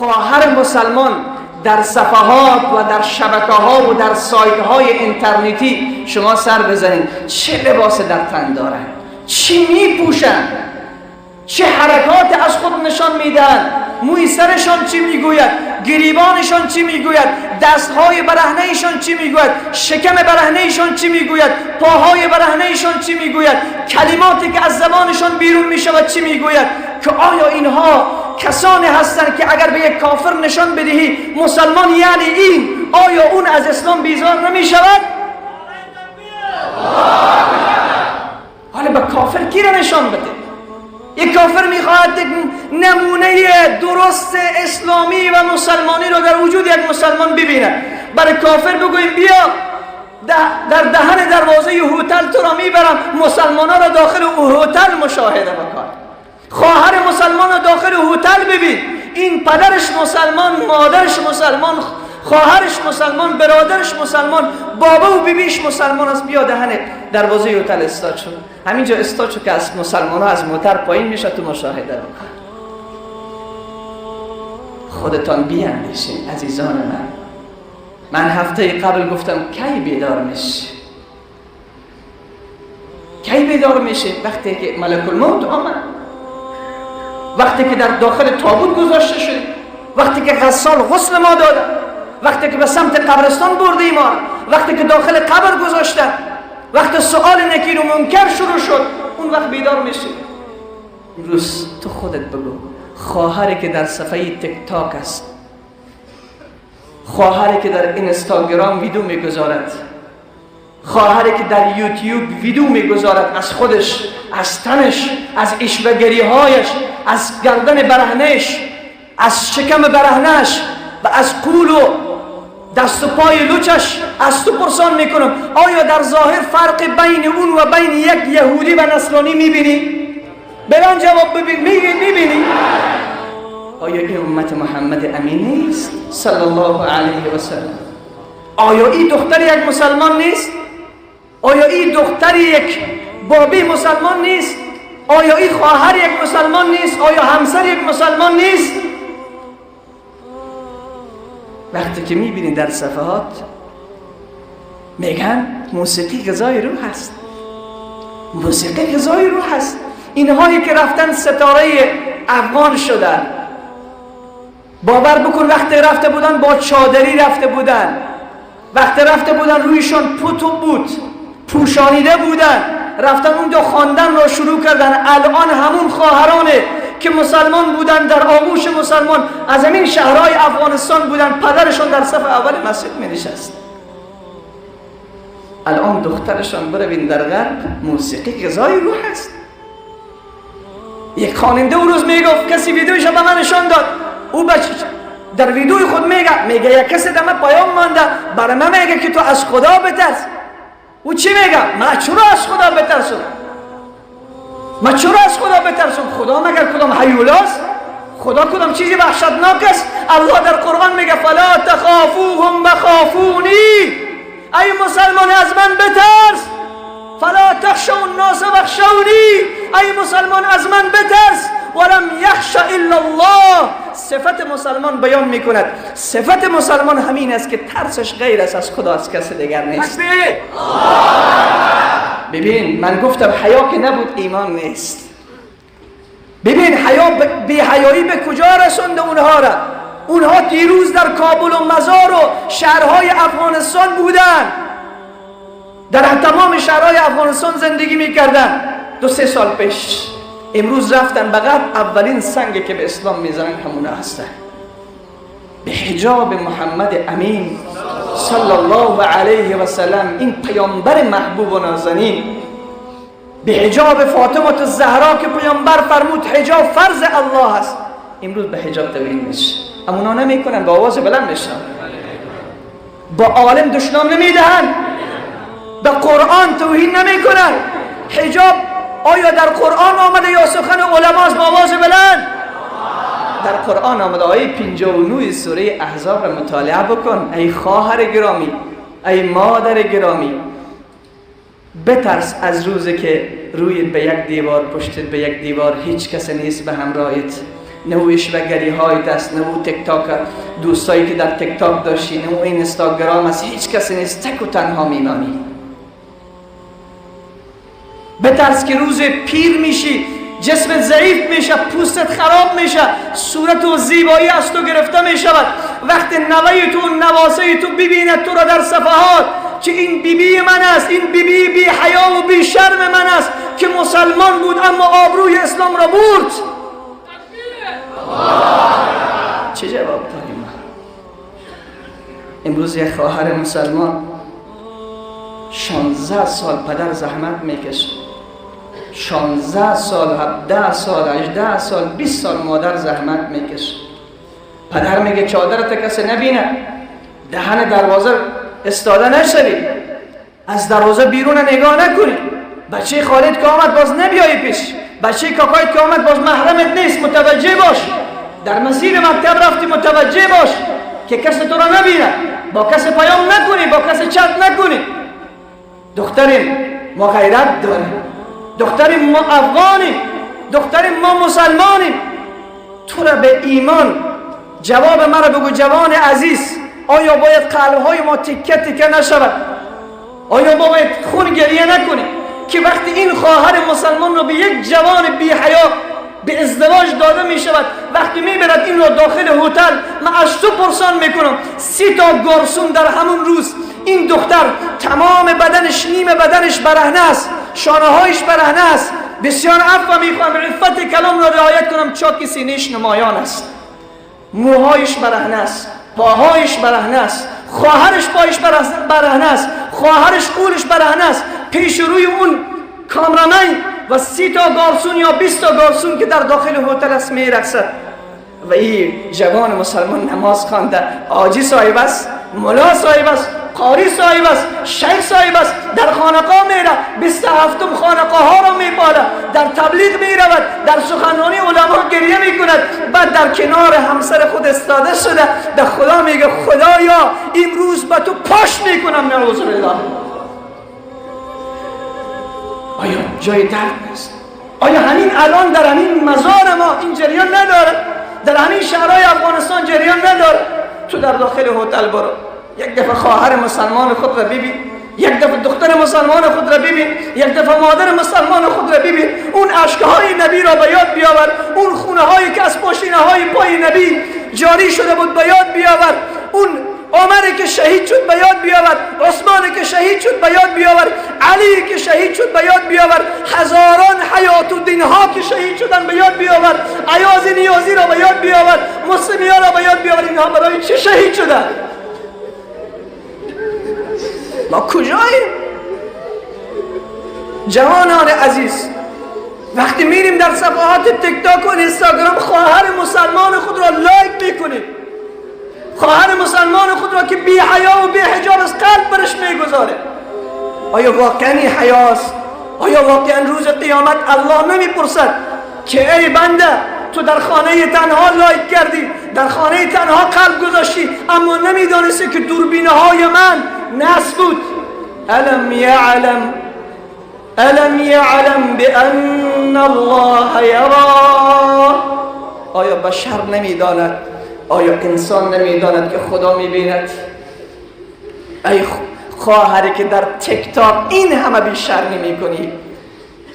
خواهر مسلمان در صفحات و در شبکه ها و در سایت های اینترنتی شما سر بزنید، چه لباس در تن دارن، چی میپوشن، چه حرکات از خود نشان میدهند، موی سرشان چی میگوید، گریبانشان چی میگوید، دستهای برهنهشان چی میگوید، شکم برهنهشان چی میگوید، پاهای برهنهشان چی میگوید، کلماتی که از زبانشان بیرون میشود چی میگوید. که آیا اینها کسانی هستند که اگر به یک کافر نشان بدهی مسلمان یعنی این، آیا اون از اسلام بیزار نمیشود؟ حالا به کافر کی را نشان بده؟ یک کافر میخواهد یک نمونه درست اسلامی و مسلمانی را در وجود یک مسلمان ببیند. برای کافر بگوییم بیا در دهن دروازه هتل تو را میبرم، مسلمان ها را داخل هتل مشاهده بکن، خواهر مسلمان را داخل هتل ببین. این پدرش مسلمان، مادرش مسلمان، خواهرش مسلمان، برادرش مسلمان، بابا و بیبیش مسلمان است. بیا دهن دروازه هتل استاد شد، همینجا استاد شد که از مسلمان ها از موتر پایین میشه، تو مشاهده بکن. خودتان بیاندیشین عزیزان من. من هفته قبل گفتم کی بیدار میشی؟ کی بیدار میشی؟ وقتی که ملک الموت آمد، وقتی که در داخل تابوت گذاشته شد، وقتی که غسال غسل ما داد، وقتی که به سمت قبرستان برده ما، وقتی که داخل قبر گذاشتن، وقتی سؤال نکیر و منکر شروع شد، اون وقت بیدار میشی. امروز تو خودت بگو، خواهری که در صفحه تیک تاک است، خواهری که در اینستاگرام ویدیو میگذارد، خواهری که در یوتیوب ویدیو میگذارد، از خودش، از تنش، از اشوه‌گری هایش، از گردن برهنش، از شکم برهنش و از قول و دست و پای لوچش، از تو پرسان میکنم آیا در ظاهر فرق بین اون و بین یک یهودی و نصرانی میبینی؟ بلان جواب ببین، میبینی؟ آیا این امت محمد امین نیست صلی الله علیه و سلم؟ آیا این دختر یک مسلمان نیست؟ آیا این دختر یک بابی مسلمان نیست؟ آیا این خواهر یک مسلمان نیست؟ آیا همسر یک مسلمان نیست؟ وقتی که میبینی در صفحات میگن موسیقی غذای روح هست، موسیقی غذای روح هست. اینهایی که رفتن ستاره افغان شدن، باور بکن وقتی رفته بودن با چادری رفته بودن، وقتی رفته بودن رویشان پتو بود، پوشانیده بودن، رفتن اونجا خواندن را شروع کردن. الان همون خواهرانه که مسلمان بودن، در آغوش مسلمان از همین شهرهای افغانستان بودن، پدرشان در صف اول مسجد می نشست. الان دخترشان بروین در غرب، موسیقی غذای روح است. یک خواننده اون روز میگفت، کسی ویدیوش به من نشان داد، او بچه در ویدیوی خود میگه یک کسی دم پیام مانده برای من میگه که تو از خدا بترس. او چی میگه؟ من چرا از خدا بترسم؟ من چرا از خدا بترسم؟ خدا مگر کدام هیولاست؟ خدا کدام چیزی وحشتناک است؟ الله در قرآن میگه فلا تخافوهم وخافونی، ای مسلمان از من بترس. فلا تخشوا الناس واخشونی، ای مسلمان از من بترس. ولم یخش الا الله. صفت مسلمان بیان میکند، صفت مسلمان همین است که ترسش غیر است از خدا، از کس دیگر نیست. ببین من گفتم حیا که نبود ایمان نیست. ببین حیا، بی حیایی به کجا رسونده اونها را. اونها دیروز در کابل و مزار و شهرهای افغانستان بودن، در تمام شهرهای افغانستان زندگی میکردن 2-3 سال پیش. امروز رفتن به غرب، اولین سنگ که به اسلام میزنن همونا هستن. به حجاب محمد امین صلی الله علیه و سلم، این پیامبر محبوب و نازنین، به حجاب فاطمه الزهرا که پیامبر فرمود حجاب فرض الله است، امروز به حجاب توهین میشه. اما اونا نمیکنن، با آواز بلند میشن، با عالم دشنام نمیدهن، به قرآن توهین نمیکنن. حجاب آیا در قرآن آمده یا سخن علماست؟ با آواز بلند در قرآن آمده. آیه 59 سوره احزاب را مطالعه بکن ای خواهر گرامی، ای مادر گرامی. بترس از روزی که رویت به یک دیوار، پشتت به یک دیوار، هیچ کس نیست به همراهت. نه او عشوه‌گری های دست، نه او تیک تاک دوستایی که در تیک تاک داشتی، نه او اینستاگرام است، هیچ کسی نیست، تک و تنها میمانی. بترس که روز پیر میشی، جسمت ضعیف میشه، پوستت خراب میشه، صورت و زیبایی از تو گرفته میشود. وقتی نوه تو، نواسه تو ببیند تو را در صفحات که این بیبی بی من است، این بیبی بی بی حیا و بی شرم من است که مسلمان بود اما آبروی اسلام را برد، چه جواب داریم؟ امروز یک خواهر مسلمان 16 سال پدر زحمت میکشه، 16 سال، 17 سال، 18 سال، 20 سال مادر زحمت میکشه. پدر میگه چادرت کسی نبینه، دهن دروازه استاده نشوی، از دروازه بیرون نگاه نکنی، بچه خالد که آمد باز نبیایی پیش، بچه کاکایت که آمد باز محرمت نیست، متوجه باش، در مسیر مکتب رفتی متوجه باش که کسی تو را نبینه، با کسی پیام نکنی، با کسی چت نکنی. دختریم ما غیرت داریم، دختریم ما افغانیم، دختریم ما مسلمانیم. تو را به ایمان جواب مرا بگو جوان عزیز، آیا باید قلبهای ما تکه تکه نشود؟ آیا ما باید خون گریه نکنیم که وقتی این خواهر مسلمان را به یک جوان بی حیا به ازدواج داده می شود، وقتی می برد این را داخل هتل، من از تو پرسان میکنم 30 تا گارسون در همون روز، این دختر تمام بدنش، نیم بدنش برهنه است، شانه هایش برهنه است، بسیار عفو میخوام، عفت کلام را رعایت کنم، چاک سینهش نمایان است، موهایش برهنه است، پاهایش برهنه است، خواهرش پایش برهنه است، خواهرش قولش برهنه است، پیش روی اون کامرامن و 30 تا گارسون یا 20 تا گارسون که در داخل هتل است میرقصد. و این جوان مسلمان نماز خوانده، حاجی صاحب است، ملا صاحب است، قاری صاحب است، شیخ صاحب است، در خانقاه میره، 27 خانقاه ها را میپاله، در تبلیغ میرود، در سخنرانی علما گریه میکند، بعد در کنار همسر خود استاده شده به خدا میگه خدایا امروز به تو پاش میکنم، نعوذ بالله. آیا جای درد نیست؟ آیا همین الان در همین مزار ما این جریان نداره؟ در همین شهرهای افغانستان جریان نداره؟ تو در داخل هتل برو، یک دفعه خواهر مسلمان خود را ببین، یک دفعه دختر مسلمان خود را ببین، یک دفعه مادر مسلمان خود را ببین، اون اشکهای نبی را به یاد بیاور، اون خونه هایی که از پاشینه های پای نبی جاری شده بود به یاد بیاور، اون عمر که شهید شد به یاد بیاور، عثمان که شهید شد به یاد بیاور، علی که شهید شد به یاد بیاور، هزاران حیات الدین ها که شهید شدن به یاد بیاور، ایاز نیازی را به یاد بیاور، مسلمی ها را به یاد بیاور. اینها برای چه شهید شدن؟ ما کجاییم؟ جوانان عزیز، وقتی میریم در صفحات تیک تاک و اینستاگرام خواهر مسلمان خود را لایک میکنیم، خواهر مسلمان خود را که بی حیا و بی حجاب از قلب برش میگذاره. آیا واقعا این حیاست؟ آیا واقعا روز قیامت الله نمیپرسد که ای بنده تو در خانه تنها لایک کردی، در خانه تنها قلب گذاشتی، اما نمیدانستی که دوربینه های من نصب بود؟ الم یعلم، الم یعلم بان الله یرا. آیا بشر نمیداند؟ آیا انسان نمیداند که خدا میبیند؟ ای خواهری که در تیک تاک این همه بی شرمی میکنی،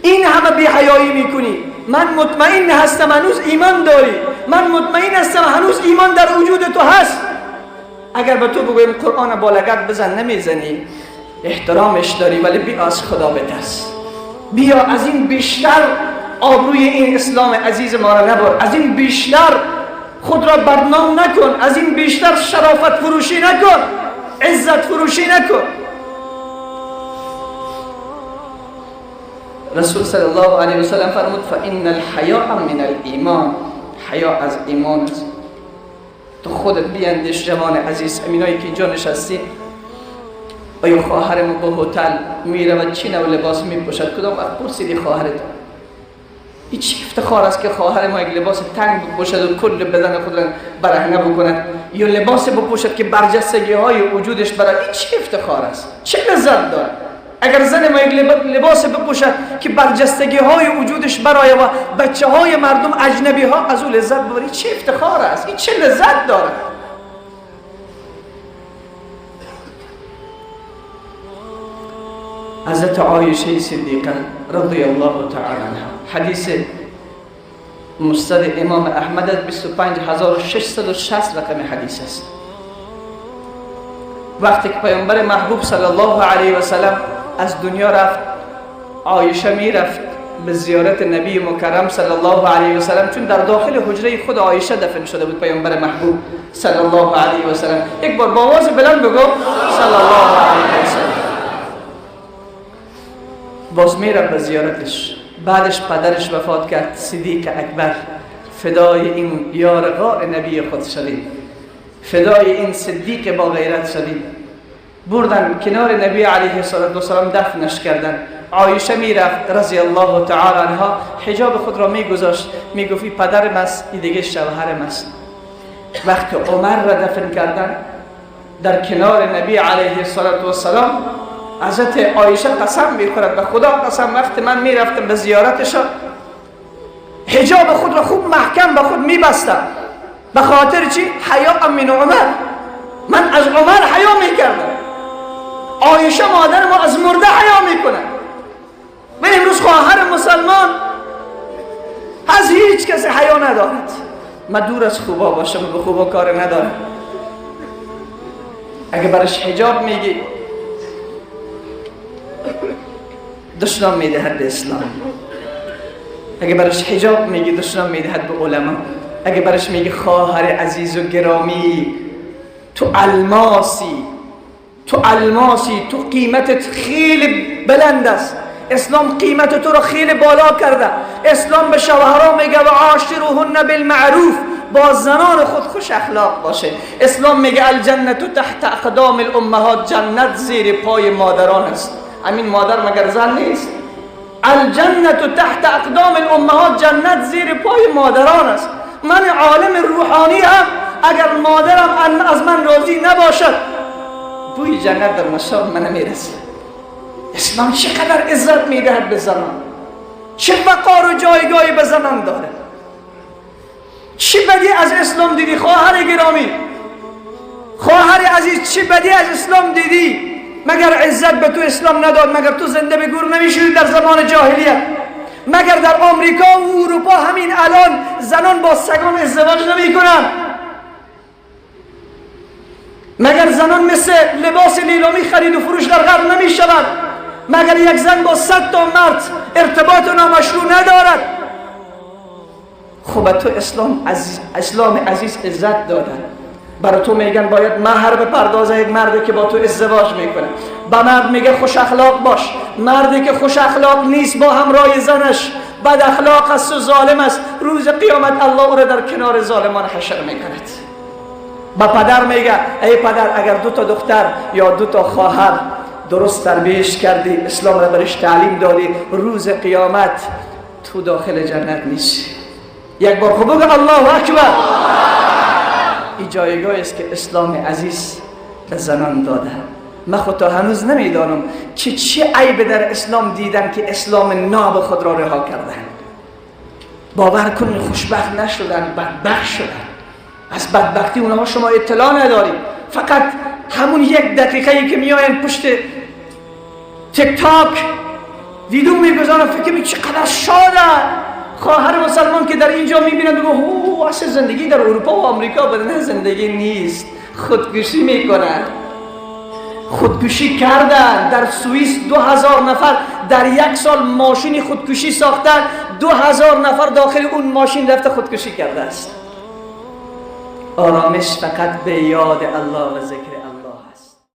این همه بی حیایی میکنی، من مطمئن هستم هنوز ایمان داری، من مطمئن هستم هنوز ایمان در وجود تو هست. اگر به تو بگویم قرآن با لگد بزن، نمیزنی، احترامش داری، ولی بیا از خدا بترس، بیا از این بیشتر آبروی این اسلام عزیز ما را نبر، از این بیشتر خود را بدنام نکن، از این بیشتر شرافت فروشی نکن، عزت فروشی نکن. رسول صلی الله علیه و سلم فرمود فإن الحیاء من الایمان، حیا از ایمان است. تو خودت بیندیش جوان عزیز، امینایی که اینجا نشستی، آیا خواهرمون به هتل میره و چی نوع لباس میپوشد؟ کدام وقت پرسیدی خواهرت؟ هیچ افتخار است که خواهر ما یک لباس تنگ بپوشد و کل بدن خود را برهنه بکند، یا لباس بپوشد که برجستگی های وجودش برای، این چه افتخار است؟ چه لذت داره؟ اگر زن ما یک لباس بپوشد که برجستگی های وجودش برای و بچه های مردم اجنبی ها از او لذت ببری، چه افتخار است، این چه لذت داره. حضرت عایشه صدیقه رضی الله تعالی عنها، حدیث مسند امام احمد 25660 رقم حدیث است. وقتی که پیامبر محبوب صلی الله علیه و سلم از دنیا رفت، عایشه می رفت به زیارت نبی مکرم صلی الله علیه و سلم، چون در داخل حجره خود عایشه دفن شده بود پیامبر محبوب صلی الله علیه و سلم. یک بار با آواز بلند بگو صلی الله علیه و سلم. باز می رفت به زیارتش. بعدش پدرش وفات کرد، صدیق اکبر، فدای این یار غار نبی خود شدیم، فدای این صدیق با غیرت شدیم. بردن کنار نبی علیه الصلاة والسلام دفنش کردن. عایشه میرفت رضی الله تعالی عنها، حجاب خود را میگذاشت، میگفت این پدرم است، این دیگه شوهرم است. وقتی عمر را دفن کردن در کنار نبی علیه الصلاة والسلام، حضرت عایشه قسم میخورد، به خدا قسم وقتی من میرفتم به زیارتش حجاب خود را خوب محکم به خود میبستم. به خاطر چی؟ حیا من عمر. من از عمر حیا میکردم. عایشه مادر ما از مرده حیا میکنه. من امروز خواهر مسلمان از هیچ کسی حیا ندارد. من دور از خوبا باشم، به خوبا کار ندارم. اگه برش حجاب میگی دشنام میدهد به اسلام، اگه برش حجاب میگی دشنام میدهد به علما، اگه برش میگی خواهر عزیز و گرامی تو الماسی، تو الماسی، تو قیمتت خیلی بلند است، اسلام قیمت تو رو خیلی بالا کرده، اسلام به شوهرها میگه و عاشروهن بالمعروف، با زنان خود خوش اخلاق باشه. اسلام میگه الجنت تحت اقدام الامهات، جنت زیر پای مادران است. همین مادر مگر زن نیست؟ الجنت تحت اقدام الامهات، جنت زیر پای مادران است. من عالم روحانی هم اگر مادرم از من راضی نباشد بوی جنت در مشام من نمیرسه. اسلام چقدر عزت میدهد به زنان، چه وقار و جایگاهی به زنان داره. چه بدی از اسلام دیدی خواهر گرامی، خواهر عزیز، چه بدی از اسلام دیدی؟ مگر عزت به تو اسلام نداد؟ مگر تو زنده به گور نمیشدی در زمان جاهلیت؟ مگر در آمریکا و اروپا همین الان زنان با سگان ازدواج نمیکنن؟ مگر زنان مثل لباس لیلامی خرید و فروش در غرب نمیشوند؟ مگر یک زن با 100 تا مرد ارتباط نامشروع ندارد؟ خب تو اسلام عزیز عزت دادن. برای تو میگن باید مهر بپردازه یک مردی که با تو ازدواج میکنه. به مرد میگه خوش اخلاق باش، مردی که خوش اخلاق نیست با همراه زنش بد اخلاق است و ظالم است، روز قیامت الله او را در کنار ظالمان حشر میکند. به پدر میگه ای پدر اگر 2 تا دختر یا 2 تا خواهر درست تربیهش کردی، اسلام را برش تعلیم دادی، روز قیامت تو داخل جنت میشی. یک بار خوب بگو الله اکبر. این جایگاهی است که اسلام عزیز به زنان داده. من خود تا هنوز نمیدانم که چه عیب در اسلام دیدن که اسلام ناب خود را رها کردن. باور کنید خوشبخت نشدن، بدبخت شدن. از بدبختی اونها شما اطلاع ندارید. فقط همون یک دقیقه‌ای که میاین پشت تیک تاک ویدیو میگذارن، فکر می چقدر شادن. خواهر مسلمان که در اینجا میبینن میگه اوه اصل زندگی در اروپا و آمریکا بوده. نه، زندگی نیست، خودکشی میکنن، خودکشی کردن. در سوئیس 2000 نفر در یک سال ماشین خودکشی ساختن، 2000 نفر داخل اون ماشین رفته خودکشی کرده است. آرامش فقط به یاد الله و ذکر الله.